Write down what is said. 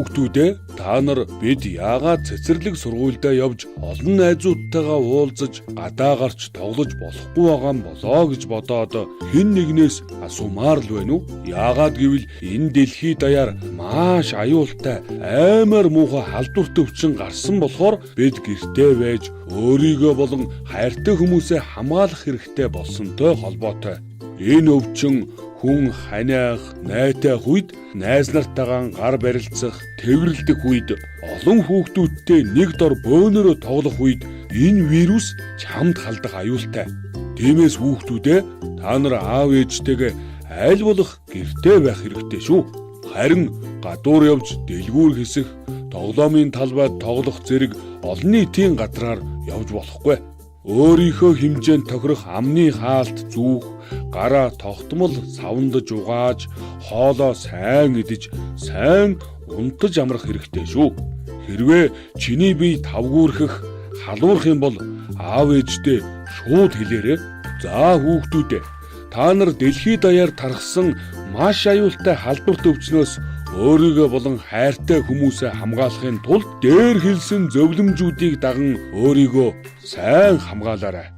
Хүүхдүүдээ, та нар бид яагаад цэцэрлэг сургуульдаа явж олон найзуудтайгаа уулзаж гадаа гарч тоглож болохгүй байгаа юм болоо гэж бодоод хэн нэгнээс асуумаар л байна уу? Яагаад гэвэл энэ дэлхий даяар маш аюултай аймаар муухай халдварт өвчин гарсан болохоор бид гэртээ байж өөрийгөө болон хайртай хүмүүсээ хамгаалах хэрэгтэй болсонтой холбоотой. Энэ өвчин хүн ханиах, найтайх үед найз нартайгаа гар барилцах, тэврэлдэх үед олон хүүхдүүдтэй нэг дор бөөнөрөө тоглох үед энэ вирус чамд халдах аюултай. Тиймээс хүүхдүүдээ, та нар аав ээжтэйгээ аль болох гэртээ байх хэрэгтэй шүү. Харин гадуур явж дэлгүүр хэсэх, тоглоомын талбайд тоглох зэрэг олон нийтийн газраар явж болохгүй. Өөрийнхөө хэмжээнд тохирох амны хаалт зүүх, гараа тогтмол савндаж угааж, хоолоо сайн идэж, сайн унтаж амрах хэрэгтэй шүү. Хэрвээ чиний бие тавгуурхах, халуурах юм бол аав ээждээ шууд хэлээрэй. За хүүхдүүдээ, та нар дэлхий даяар тархсан маш аюултай халдварт өвчнөөс өөрийгөө болон хайртай хүмүүсээ хамгаалахын тулд дээр хэлсэн зөвлөмжүүдийг даган өөрийгөө сайн хамгаалаарай.